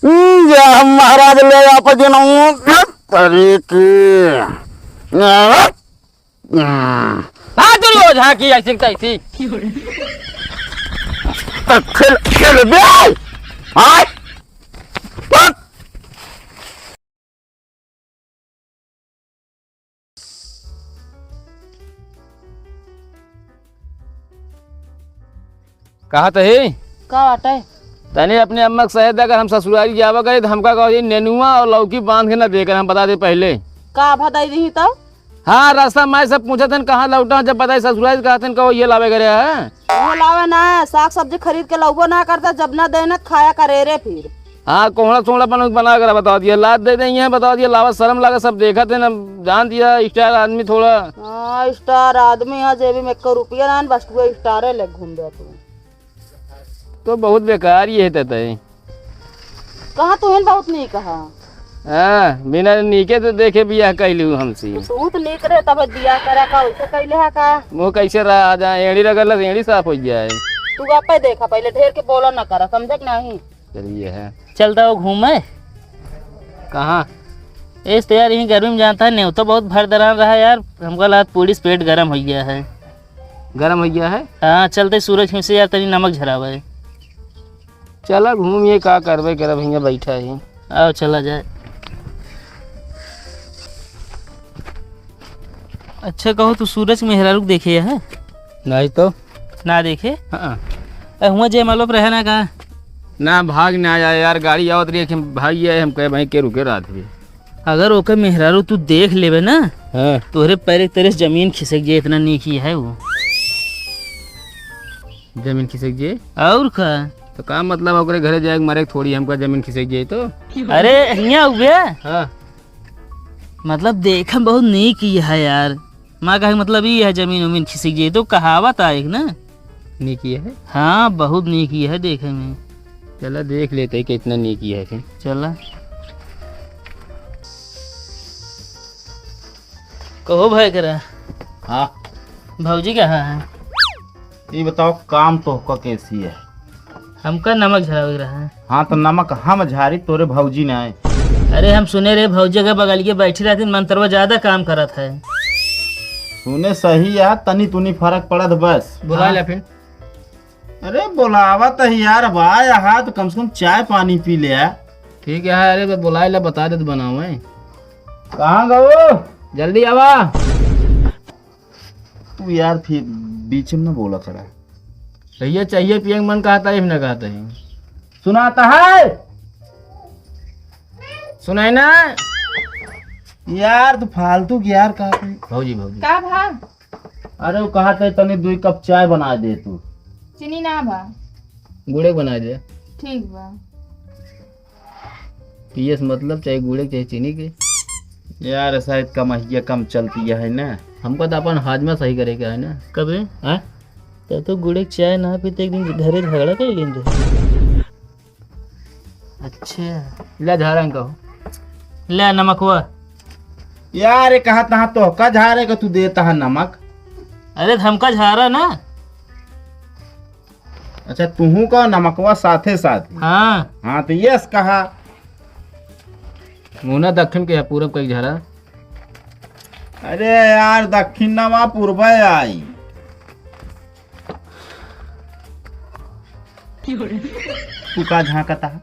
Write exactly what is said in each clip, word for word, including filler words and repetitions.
हम्म, जा हम महाराज ले आप जनऊ तरीके। हम्म। आ, चलो, झांकी ऐसी तैसी। तो खेल, खेल बे। हाँ? कहा तही? का बाटे? तनी अपने अम्मा के सहे दे, अगर हम ससुरारी जावा करे तो हमका कहो, ये नेनुआ और लौकी बांध के ना दे कर, हम बता दे पहले। का भदाई दही तो? हाँ, रास्ता में सब पूछत हन, कहाँ लौटा, जब बताई ससुराल कहत हन, कहो ये लावे करे है। वो लावे ना, साग सब्जी खरीद के लौबो ना करता, जब ना देना खाया करे रे फिर। हाँ, कोहड़ा सोहड़ा बन-, बना कर बता दिया, लाद दे देंगे, बता दिया, लावा शर्म लागे, सब देखत हन, जान दिया, स्टार आदमी थोड़ा। हाँ, स्टार आदमी है, जेबी में एक रुपया ना, बस तू स्टारे ले घूम दे तू। तो बहुत बेकार ये है तय। कहाँ तुहन बहुत नीक हा। हाँ, बिना नीके तो देखे बियाह कैलू हमसे। तू तो नीक रहे तब बियाह करा का, वैसे कैले हा का? वो कैसे रहा, आ जाए, एड़ी रगड़ला से एड़ी साफ हो जाए। तू आपे देखा, पहले ढेर के बोला ना करा, समझे कि नहीं? चलिए है। चलता हो घूमे। कहाँ? इस तो यार, यहीं गर्मी में जानता है, नेवता बहुत भर दरान रहा यार, हमका लागत पूरी से पेट गरम हो गया है। गरम हो गया है? हाँ, चलते सूरज में से यार, तनी नमक झरावे। चला घूमिए, का करबे करब, हियाँ बैठा ही। आओ, चला जाए। अच्छा कहो, तू सूरज के मेहरारू के देखे है? नहीं तो। ना देखे? हाँ। ए, हुआं जयमालो पर रहे ना का? ना, भाग ना आया यार, गाड़ी आवत रही है कि हम भाग गए, हम कहे भाई के रुके रात भी। अगर ओके मेहरारू तू देख लेबे ना, हाँ। तोहरे पैर के तले से जमीन खिसक जाए, इतना नीक ही है वो। जमीन खिसक जाए? और का? तो का मतलब ओकरे घरे जाए के मारे थोड़ी हमका जमीन खिसक जाए तो? अरे, हियाँ उबे। हाँ। मतलब देखे में बहुत नीक ही है यार। माँ कहे मतलब ई है जमीन उमीन खिसक जाए तो कहावत आए ना। नीक ही है? हाँ, बहुत नीक ही है देखे में। चला देख लेते हैं कितना नीक ही है फिर। चला। कहो भाई करा। हाँ। भौजी कहाँ है? ये बताओ, काम तोहका कैसी है? हमका नमक झरावे के रहा है। हाँ, तो नमक हम झारी, तोरे भौजी ना आए। अरे, हम सुने रे, भौजी के बगलिए बैठी रहती, मंतरवा ज्यादा काम करत है। सुने सही है, तनी तुनी फर्क पड़त बस। बुला हाँ। ले फिर। अरे, बुलावा तो यार, अब आया हा, तो कम से कम चाय पानी पी ले आ। ठीक है, अरे, तो बुला ले, बता दे तो बनावे। कहाँ गो? जल्दी आवा। तू यार फिर बीच में ना बोला करा। भैया चाहिए पिए के मन कहता है, ना कहता है। सुनाता है? सुनाई ना? यार तू फालतू की यार कहता है। भौजी, भौजी। का भा? अरे वो कहता है तनी दुई कप चाय बना दे तू। चीनी ना भा। गुड़े बना दे। ठीक बा। पिए से मतलब चाहे गुड़े के चाहे चीनी के। यार, शायद कमहिया कम चलती है ना। हमको तो अपन हाजमा सही करे के है ना। कबे? हाँ? तो, तो गुड़े के चाय ना पीते, एक दिन घरे झगड़ा कर लेंगे। अच्छा। ले झारा इनका हो। ले नमकवा। यार, ये कहा तहा तोहका झारे का तू देता है नमक। अरे, तो हमका झारा ना। अच्छा, तुहू का नमकवा साथे साथ। हाँ। हाँ, तो यस कहा। मुना दक्षिण के है, पूरब कई झरा। अरे यार, दक्षिण ना वा, पूर्वे आई। तू का झांकता है?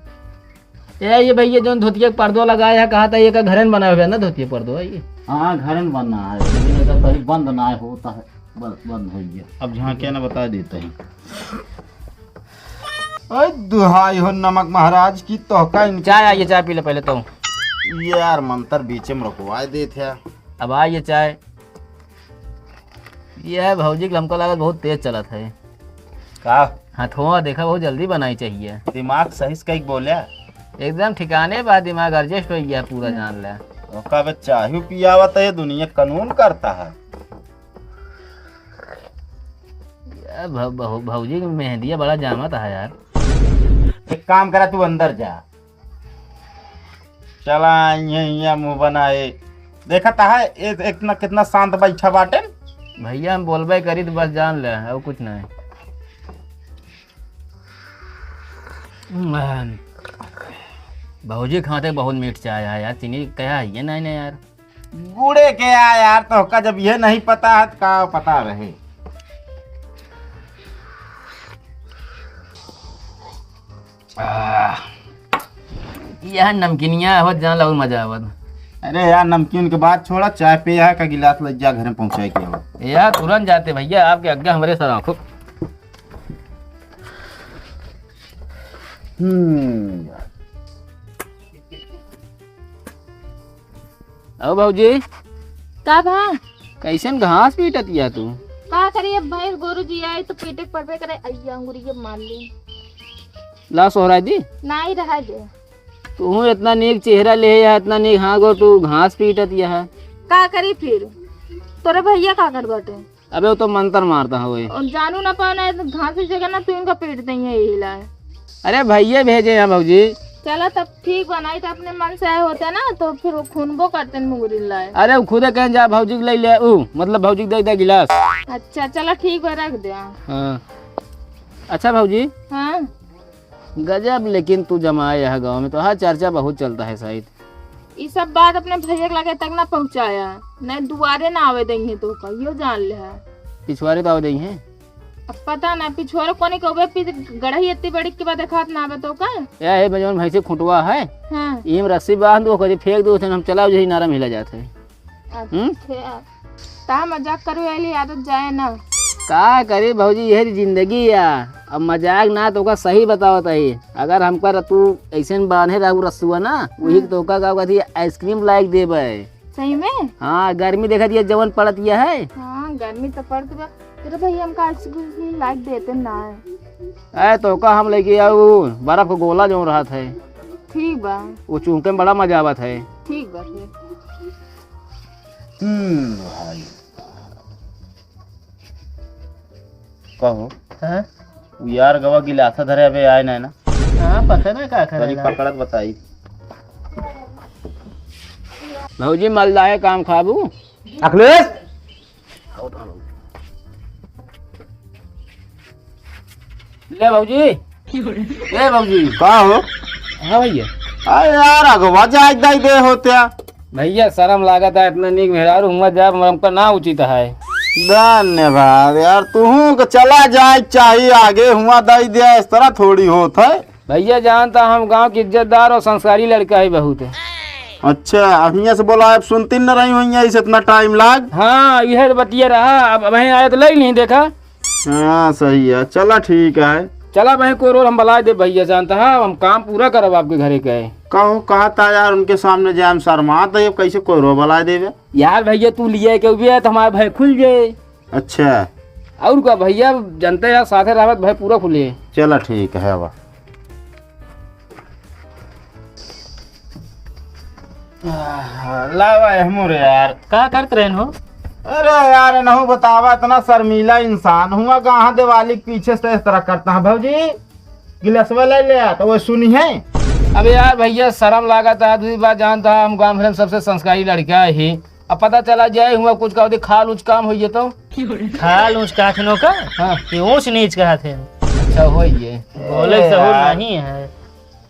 ए, ये भैया, जौन धोतिया के पर्दो लगाया है, कहा था ये का घरन बना हुआ है ना, धोतिया पर्दो है ये। हाँ, घरन बना है, ये तो कहीं बंद ना होता है, बस बंद हो गया। अब झांके ना बता देते हैं। ओए, दुहाई हो नमक महाराज की, तोहका इनके चाय आइए, चाय पी ले पहले तो। ये यार, मंतर बीचे में रुकवाए देत है। अब आइए चाय। ये है भौजी के, हमको लागत बहुत तेज चलत है। का? हथवा देखा, बहुत जल्दी बनाई चाहिए। दिमाग सही से कई बोले। एकदम ठिकाने बा, दिमाग adjust हो गया पूरा, जान ले। ओका बे चाहू पियावत है, ये दुनिया कानून करता है। ये भौ-, भौ-, भौजी की मेहंदिया बड़ा जामत है यार। एक काम करा, तू अंदर जा। चला, इहाँ, इहाँ मुँह बनाए। देखत है, ए-, इतना, कितना शांत बैठा बाटे। भैया, हम बोलबे करी तो बस जान ले, और कुछ नहीं। हम्म। भौजी खाते बहुत मीठ चाय है यार, चीनी कहा है ये नहीं ना यार। गुड़े के आ यार, तोहका जब ये नहीं पता है तो का पता रहे। आह, यह नमकीनिया आवत जान और मजा आवत। अरे यार, नमकीन के बात छोड़ा, चाय पे यहाँ का गिलास ले जा, घर में पहुँचाए के हो। यार तुरंत जाते भैया, आपके आज्ञा हमरे सर आँखों। हम्म। ओ भौजी। का बा? कैसन घास पीटत या तू? का करी, अब भैंस गोरू जी आई तो पीटे के पड़बे करे। अइया, अंगुरिया मार ली। ला सोहराई दी। नाई रहा दे। तू इतना नीक चेहरा ले या, इतना नीक हाथ गोड़, तू घास पीटत या है। का करी फिर? तोरे भैया का कर बाटे? अबे वो तो मंत्र मारता है वो। और जानू ना पाना है तो घास की जगह ना तू इनका पीट देंगे यही लाए। अरे भैया भेजे हैं भौजी। चला तब ठीक बा, नाहीं तो अपने मन से आए होते ना तो फिर वो खूनबो करते मुंगरी लाए। अरे वो खुदे कहें जा भौजी के ले ले, ऊ मतलब भौजी के दे दे गिलास। अच्छा चला ठीक बा, रख दे। हाँ। अच्छा भौजी। हाँ। गजब, लेकिन तू जमाए यह गाँव में, तोहार चर्चा बहुत चलता है शायद। ई सब बात अपने भैया के लगे तक ना पहुँचाया, नहीं दुआरे ना आवे देंगे तो का, यो जान ले है। पिछुआरे तो आवे देंगे। अब पता ना, पिछुआरे कोने के उबे पी गड़ही इतनी बड़ी के बाद देखात ना आवे तो का? या है जौन भैंसी खुंटवा है, हाँ। इम रस्सी बांध दो, कहीं फेंक दो, उसे हम चलाओ, यही नारा में हिला जात है। हम्म? अच्छा। ता मजाक करो वाली आदत जाए ना। का करे भौजी, यह जिंदगी या। अब मजाक ना, तोका सही बतावत है। अगर हमका र-, तू ऐसे बांधे रहू रस्सुआ ना, वही हम्म। तोका का कहती आइसक्रीम लायक देबे। सही में? हाँ, गर्मी देखत या जवन पड़त या है। हाँ, गर्मी तो पड़त बा। तेरे भैया हमका आइसक्रीम लायक देते ना है। ए, तोका हम लेके आऊ बर्फ का गोला जो रहत है। ठीक बा। वो चूंके में बड़ा मजा आवत है। ठीक बा फिर। हम्म, भाई। कहो। हाँ? उ यार गवा गिलासा धरे अबे आए ना ना। हाँ, पता ना का करे तनी ना। पकड़त बताई। भौजी, मलदाहे काम खाबू? अखिलेश! ले भौजी। ए भौजी। का हो? हाँ भैया। अरे यार, अगवा जाए दाई दे होत्या। भैया, शर्म लागत है, इतना नीक मेहरारू हुआ जाब, हमका ना उचित है। धन्यवाद यार, तुहू के चला जाए चाहिए, आगे हुआ दाई दे, इस तरह थोड़ी होत है। भैया, जानता हम गांव के इज्जतदार और संस्कारी लड़का है बहुत। अच्छा, अब हियां से बोला, अब सुनती न रही हुई है, इस इतना टाइम लाग। हाँ, यह तो बतिया रहा, अब वहीं आया तो ले नहीं देखा। हाँ, सही है। चला, ठीक है। चला भाई, कोई रोल हम बलाए दे भैया, जानता है, हम काम पूरा करब आपके घरे के। कहो, कहा था यार, उनके सामने जाए हम शर्मात है, अब कैसे कोई रोल बलाए देवे? यार भैया, तू लिए के उबे है तो हमारे भाई खुल जाए। अच्छा। और का भैया, जानते यार, साथे रहबे तो भाई पूरा खुले। चला, ठीक है, अब। आह, लावा है मोरे यार। का करत रहन हो? अरे यार, नहु बतावा, इतना शर्मीला इंसान हुआ, कहाँ दिवाली के पीछे से इस तरह करता है भौजी? गिलासवा ले ले आ, तो वो सुनी है। अबे यार भैया, शर्म लागत है, दूसरी बात जानता है, हम गांव भर में सबसे संस्कारी लड़का है ही। अब पता चला जाए हुआ कुछ का, खाल ऊंच काम होइए तो। खाल ऊंच का अखनो का? हाँ। ये ऊंच नीच का थे। अच्छा, होइए। बोले ए सहूर यार। नहीं है।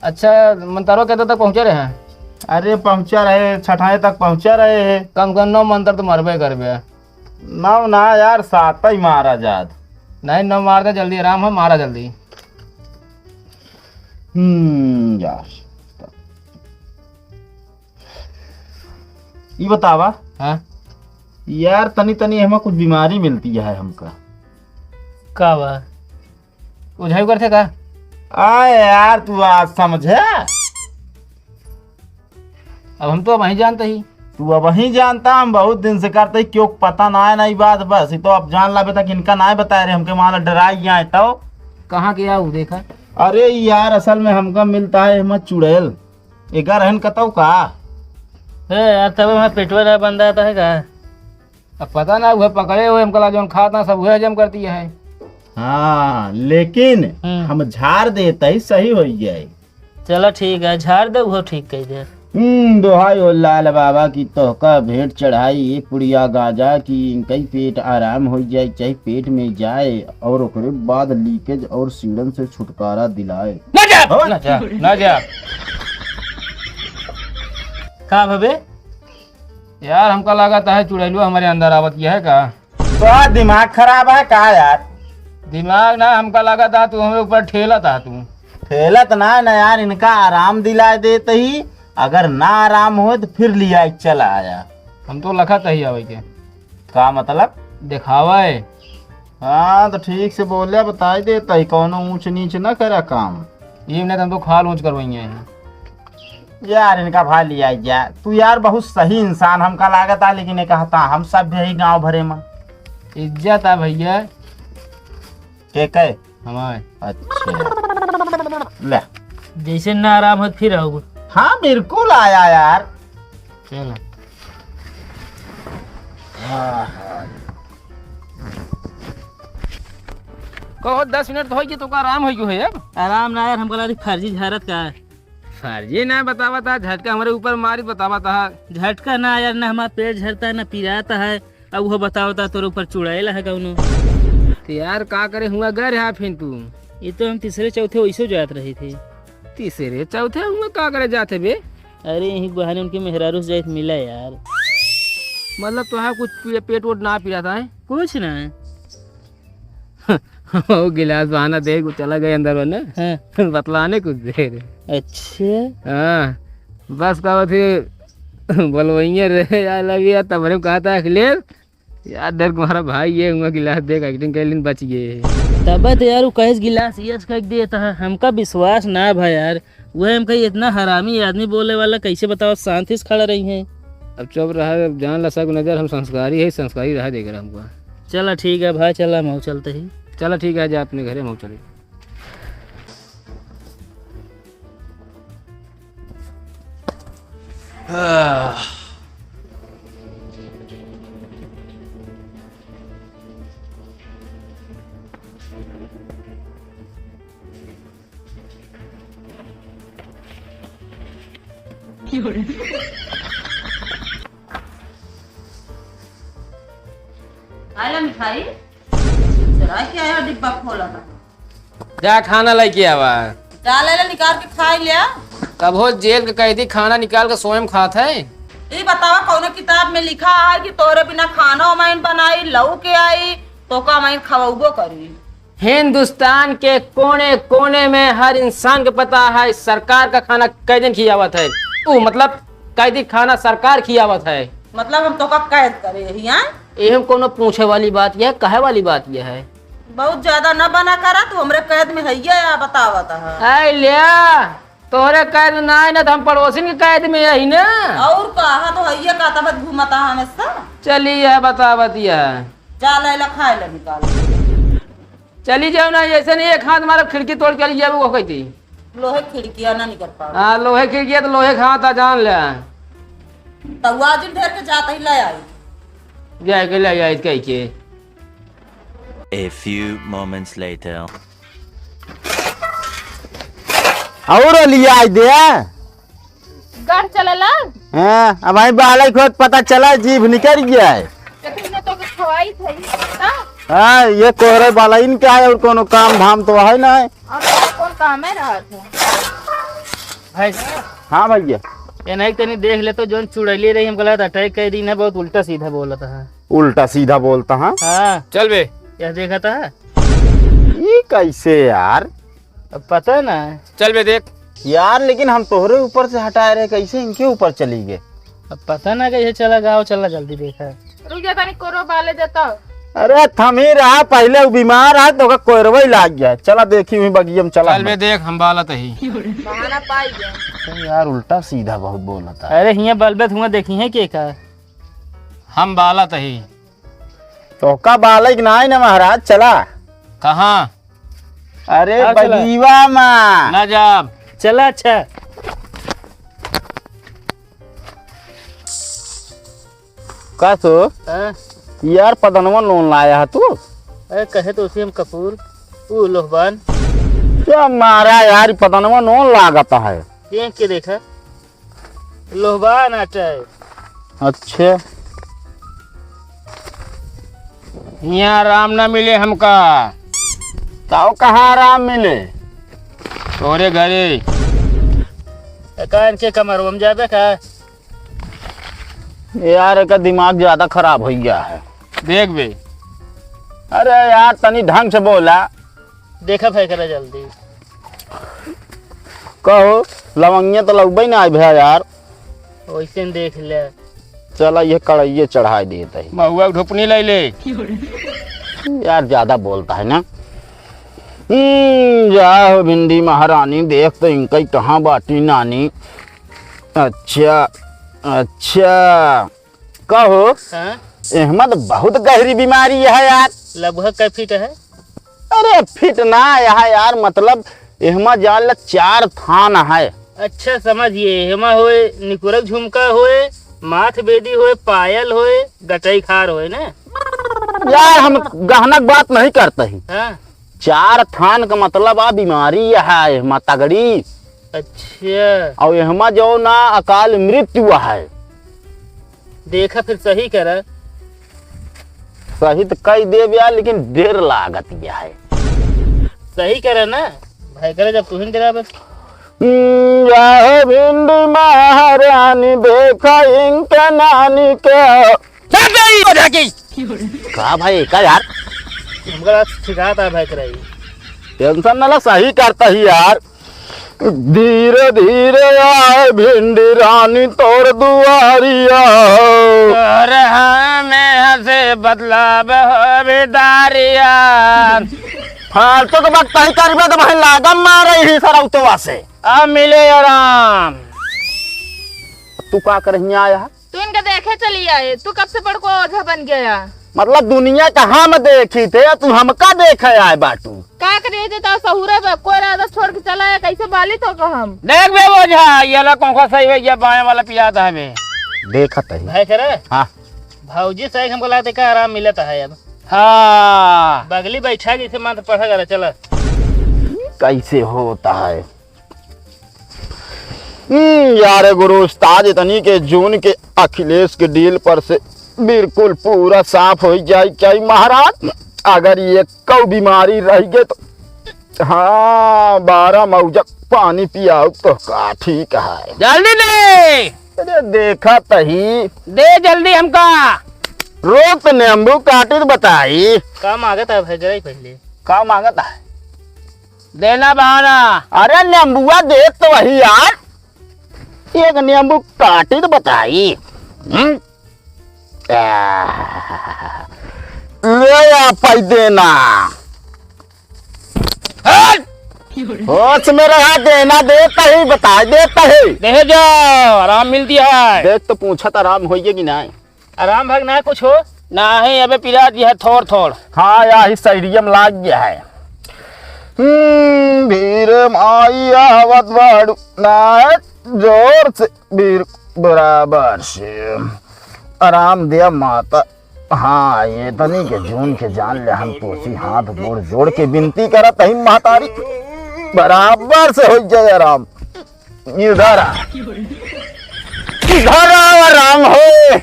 अच्छा, मंतरवा केतना तक पहुँचे रहे हैं? अरे, पहुँचा रहे, छठाए तक पहुँचा रहे हैं। कम से कम नौ मंतर तो मरबे करबे। नौ ना यार, सात ही मारा जात। नहीं, नौ मार दे, जल्दी आराम है, मारा जल्दी। हम्म, यार। ई बतावा। हाँ? यार, तनी तनी एहमा कुछ बीमारी मिलती है हमका। का बा? ओझाई करते का? आए यार, तू आज समझे। अब हम तो वहीं जानते ही। तू अब वहीं जानता, हम बहुत दिन से करते ही, क्यों पता ना है, नहीं बात, बस ये तो अब जान ला बेटा कि इनका ना बताए रहे, हमके माला डराई गया है तो। कहाँ के आऊ देखा? अरे यार, असल में हमका मिलता है एहमा चुड़ैल, एका रहन कतौ का? ए यार, तब हमारा पेटवा ना बन रहा था है का? अब पता ना, वह पकड़े हुए हमका ला जौन खात ना सब वह हजम करती है। हाँ, लेकिन हम्म। हम झाड़ देते ही सही हो जाए। चलो ठीक है, झाड़ दे, वो ठीक कह दे। हम्म, दोहाई हो लाल बाबा की, तोहका भेंट चढ़ाई एक पुड़िया गांजा की, इनका ही पेट आराम हो जाए, चाहे पेट में जाए और ओकरे बाद लीकेज और सीड़न से छुटकारा दिलाए। ना जा, हो? ना जा, ना जा। का भवे? यार, हमका लागत है चुड़ैलो हमरे अंदर आवत है का? तो दिमाग खराब है का यार? दिमाग ना, हमका लागत है तू हमरे ऊपर ठेलत है तू। ठेलत ना, ना यार, इनका आराम दिलाए देत ही, अगर ना आराम हो तो फिर लिया चला आया। हम तो लखत ही आवे के। का मतलब? दिखावे। हाँ, तो ठीक से बोले, बताई देता ही, कौनो ऊंच नीच ना करा काम। ये नहीं तो हम तो खाल ऊंच करवाइए हैं। यार, इनका भाई लिया जा। तू यार बहुत सही इंसान हमका लागत आ, लेकिन ये कहता हम सब भी यही गांव भरे में। इज्जत आ भैया। के कहे? हमारे। अच्छा। ले। जैसे ना आराम हो फिर आओ। हाँ, बिल्कुल आया यार। चल। कहो, दस मिनट तो होई कि तोका आराम होई गयो है अब? आराम ना यार, हमका लगा फर्जी झारत का। फर्जी ना बतावत है, झटका हमरे ऊपर मारी बतावत है। झटका ना यार, ना हमार पेट झरता है, ना पिराता है। अब वो बतावत है तोरे ऊपर चुड़ैल है कौनो। तो यार का करे हुआ गर है फिर तू? ये तो हम तीसरे चौथे वैसे जात रहे थे। तीसरे चौथे हुआ का करे जाते बे? अरे यही बहाने उनके मेहरारू से जाइत मिला यार। मतलब तोहार कुछ पे-, पेट वोट ना पिरात है? कुछ ना। वो गिलास बहाना दे, वो चला गए अंदर वो ना। हाँ। बतलाने कुछ देर। अच्छा। हाँ, बस का थे बोलवइया रे, यार लगी यार, तब हम कहा था अखिलेश, यार डर तुम्हारा भाई ये हुआ गिलास देख एक्टिंग कर लेकिन बच गए। तब तो यार वो कहे गिलास यस फेंक देता है, हमका विश्वास ना भा यार। वह हमका इतना हरामी आदमी बोले वाला कैसे बताओ, शांति से खड़ा रही है। अब चुप रहा, अब जान ला सब नजर, हम संस्कारी है, संस्कारी रहा देख रहा हमको। चला ठीक है भाई, चला मऊ चलते ही। चला ठीक है, जा अपने घरे मऊ चले। आला मिठाई, चुरा के आया, डिब्बा खोला था। जा खाना लेके आवा। जा ले ले, निकाल के खाई लिया। तब हो जेल के कैदी खाना निकाल के स्वयं खात है। ई बतावा, कौनो किताब में लिखा है कि तोरे बिना खाना माइन बनाई, लऊ के आई, तो का माइन खवउबो करी? हिंदुस्तान के कोने कोने में हर इंसान के पता है सरकार का खाना कैदन खियावत है। ऊ मतलब कैदी खाना सरकार खियावत है। मतलब हम तोका कैद करे ही, हैं? एहम कोनो पूछे वाली बात यह है, कहे वाली बात यह है? बहुत ज्यादा न बना करा, तू हमरे कैद में हइये या बतावत है। ऐ ल्या, तोहरे कैद में ना है ना, तो हम पड़ोसिन के कैद में यही ना। और का, हाँ तो हइये का, तब घूमता हमेशा। चली यह बतावत यह। जा ले ला, खाए ले निकाल। चली जाओ ना, ऐसे नहीं एक हाथ मारब खिड़की तोड़ के चली जाबू, वो कहती। लोहे खिड़किया ना निकल पावे। हाँ, लोहे खिड़किया तो लोहे के हाथ आ, जान ले। तो वो आज ढेर के जाता ही ले आई। जाए के ले आई कह के। A few moments later. और लिया आई दे। गढ़ चलेला? हाँ, अब आई बालक होत पता चला, जीभ निकल गया है। लेकिन मैं तो कुछ खवाई थी, हाँ? हाँ, ये कोहरे वाला इनका है और कोनो काम धाम तो है ना है। और कौन काम है रहा था? भाई, हाँ भैया। ये नहीं तनी देख ले तो जोन चुड़ैली रही, हमको लगता अटैक कर दी ना, बहुत उल्टा सीधा बोलता है। उल्टा सीधा बोलता है? हाँ। चल बे। यह देखा था? ये कैसे यार? अब पता ना। चल बे देख। यार, लेकिन हम तोहरे ऊपर से हटाए रहे, कैसे इनके ऊपर चली गए? अब पता ना कैसे चला, गाँव चला, जल्दी देखा। रुक जा, तनी कोरो बाले देता। अरे, थमी रहा, पहले वो बीमार है, तो ओका कोरवा ही लाग गया। चला देखी, वहीं बगिया में चला चल हम। बे देख, हम बालत ही। बहाना पाई गए। अरे यार, उल्टा सीधा बहुत बोलता है। अरे, हियाँ बलबे धुआं देखी है के का? हम बालत ही। तो का बालक ना है ना महाराज, चला। कहाँ? अरे हाँ, चला। बगीवा मा। ना जाब। चला, अच्छा। का सो? हाँ। यार, पदनवा नोन लाया है तू? अरे, कहे तो उसी हम कपूर, ऊ लोहबान। क्या मारा यार, पदनवा नोन लागता है। देख के देखा। लोहबान आटे। अच्छा। हियाँ आराम ना मिले हमका। ताऊ कहाँ आराम मिले? तोरे घरे। एका इनके कमरवा में जाबे का? यार, एका दिमाग ज्यादा खराब होइ गया है। देख बे। अरे यार, तनी ढंग से बोला। देखा भय करा जल्दी। कहो, लवंगिया तो लउबे ना आइ भया यार। वैसे न देख ले। चला, ये कढ़ाइये चढ़ाइ देत ही। महुआ क ढोपनी लइ ले। यार, ज्यादा बोलता है ना। हम्म, जा हो भिंडी महारानी, देख तो इनका ही कहाँ बाटी नानी। अच्छा, अच्छा। कहो, हाँ? एहमा तो बहुत गहरी बीमारी है यार। लगभग कै फीट है? अरे फीट ना, यह यार, मतलब, एहमा जान ल चार थान है। अच्छा, समझ गए। एहमा होए निकुरक झुमका होए, माथ बेदी होए, पायल होए, गटई खार होए ना। यार, हम गहना क बात नहीं करते ही। हाँ। चार थान का मतलब आ बीमारी यह है एहमा तगड़ी। अच्छा। और एहमा जो ना अकाल मृत्यु है। देखा फिर सही करा। सही तो कई देब यार, लेकिन देर लागत यह है। सही करा ना, भय करा जब तुहिन डरा बस। हम्म, या हो भिंडी महारानी, देखा इनके नानी के। चल गई हो जाके। का भाई, का यार? हमका ठिकाता है भय करा ही। टेंशन ना ला, सही करता ही यार। धीरे धीरे आए भिंडी रानी तोर दुआरिया। तोर हमें हंसे बदलाव हो बिदारिया। फालतू के बात कहीं करबे तो भाई लागम मारे ही सरौतवा से। अब मिले आराम। तू का करहिया आया? तू इनका देखे चली आए, तू कब से बड़को ओझा बन गया? मतलब दुनिया कहाँ में देखी थे, तू हमका देखे आए बाटू। का करिए जे ता सहुरे बा, कोई राजा छोड़ के चला आया, कैसे बाली तो का हम? देख बे ओझा, ये ला कौन सा सही है, ये बाएं वाला पिया था हमें। देखत है। भाई करे? हाँ। भौजी से हमको लागत है का आराम मिलत है अब। हाँ। बगली बैठा के इसे मात्र पढ़ा करे, चला। कैसे होता है? हम्म, यार गुरु उस्ताद, इतनी के जून के अखिलेश के डील पर से बिल्कुल पूरा साफ होइ जाए चाहिए महाराज। अगर ये कौ बीमारी रह गए तो हाँ, बारह मौजक पानी पियाओ तो का ठीक है। जल्दी दे। अरे देखा तही। दे जल्दी हमका। रोक तो नींबू काटी तो बताई। का मांगत है भाई, जरा ही पहले। का मांगत है? देना बहाना। अरे नींबुआ दे तो वही यार, एक नींबू काटी तो बताई। हम्म? आह, ले आ पाई देना। हट! होश में रहा, देना देता ही, बताई देता ही। दे जाओ, आराम मिलती है। देख तो पूछत आराम होइए कि नहीं? आराम भाग ना कुछ हो? नाही, अबे पिरात गया है थोड़ थोड़। हाँ, या ही साइडियम लाग गया है। हम्म, भीड़ माई आवत बाड़ू ना है, जोर से भीड़ बराबर से। आराम दिया माता। हाँ, ये तनी के जून के जान ले हम तोसी हाथ गोड़ जोड़ के विनती करत हई महतारी, बराबर से हो जाए आराम। इधर आ, इधर आ, आराम होए।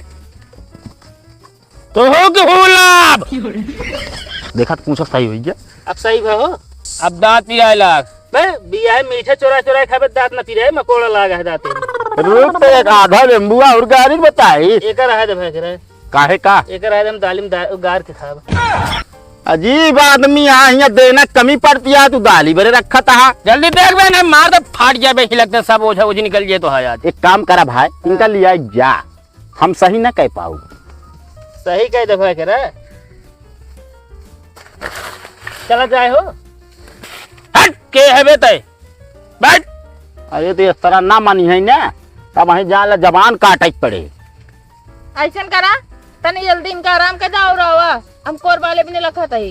तो हो के हो लाभ। देखा तो पूछब सही होइ गया। अब सही भा हो। अब दांत पिराए लाग। बे, बिया है मीठा चोरा चोरा खाबे, दांत न पिराए, मकोड़ा लाग है दांते में। रुक तो एक आधा नींबुआ और गारी बताई। एकर रहा दे भाई रे। काहे का? एकर रहा दे, हम दालिम दा-, गार के खाब। अजीब आदमी, यहाँ, यहाँ देना कमी पड़ती है, तू दाली बरे रखा था। जल्दी देख बे, नहीं मार दे, फाट जाए बे, हिलक दे, सब ओझा ओझी निकल जाए तो है आज। एक काम करा भाई, इनका लिया जा। हम सही ना कह पाऊ। सही कह दे भाई के रे। चला जाए हो। हट, के है बे तय? बैठ। अरे तो इस तरह ना मानी है ना, तब वहीं जान ला जबान काटे के पड़े। ऐसन करा, तनी जल्दी इनका आराम कर जाओ रहो, हम कोर वाले भी नहीं लखत है।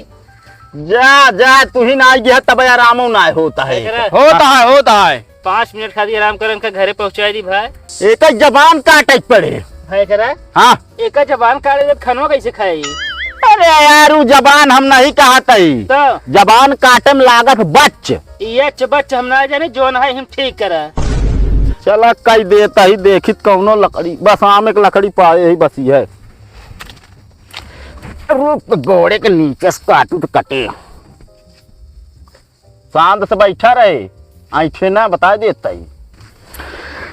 जा, जा, तू ही ना आई गया, तब आरामो ना होता है। देख रहे? होता है, होता है। पाँच मिनट खातिर आराम कर, इनका घरे पहुँचाई दी भाई। एक जबान काटे के पड़े। भाई करा? हाँ। एक जबान काटे जब खनवा कैसे खाई? अरे यार, उ जबान हम नहीं कहत हई। तो? जबान काटे में लागत बच। ये च-, बच हम ना जाने, जोन है हम ठीक करा। चला कई देता ही, देखित कौनो लकड़ी, बस आम एक लकड़ी पाए ही बसी है। रुक, गोड़े के नीचे से काटू तो कटे। शांत से बैठा रहे, ऐठे ना, बता देता ही।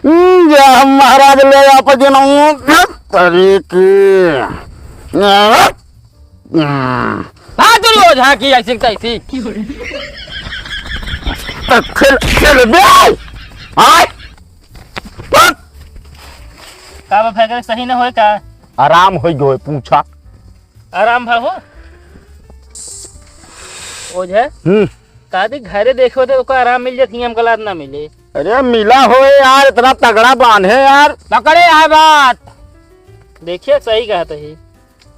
हम्म, जा हम महाराज ले आप जनऊ। अरे की। हाँ, तू रोज हाँ की ऐसी तैसी। तो खेल, खेल बे। आय। का बा, फेंकले सही न होए का? आराम होइ गयो, पूछा। आराम भा हो? ओझा? हम्म। का दी घरे देखो तो ओका आराम मिल जात, हियाँ हमका लात ना मिले। अरे मिला हो यार, इतना तगड़ा बांध है यार। पकड़े आए बात। देखिए, सही कहत ही।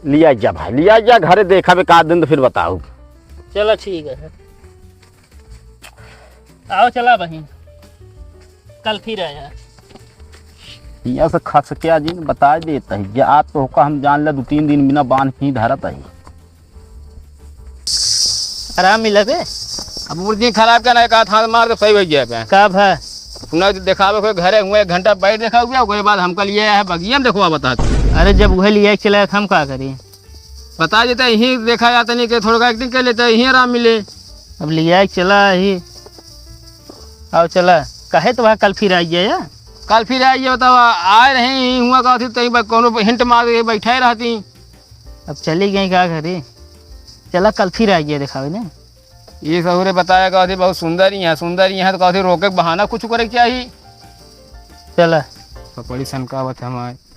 लिया जा भाई, लिया जा घरे, देखा बे का दिन तो फिर बताऊ। चला ठीक है, आओ चला बहिन, कल फिर आया। हियाँ से खस के आज बता देत ही, जे आज तो ओका हम जान ले दो तीन दिन बिना बांध ही धरत ही। आराम मिला बे। अब मूड जी खराब क्या ना, एक हाथ मार के सही हो गया बे। का भा? अपना जो देखावे को घरे हुए एक घंटा बैठ देखा हुआ, ओकरे बाद हमका लिए आया है बगिया में देखवा बता। अरे जब उहे लिए चला हम का करी? बता देते, यहीं देखा जाता नहीं कि थोड़ा acting कर लेते, यहीं आराम मिले। अब लिया के चला ही। आओ चला। काहे तो वहाँ कल फिर आई गया या? कल फिर आई गया, बताओ, आ-, आए रहे यहीं हुआ का थी, तहीं पर कोनो hint मार के बैठे रहती। अब चली गई का घरे? चला कल फिर आई गया दिखावे ने। ये सहुरे बताया का थी बहुत सुंदर ही है, सुंदर ही है तो का थी रोके के बहाना कुछ करे के चाहिए। चला। पकौड़ी सनकावत है हमारे।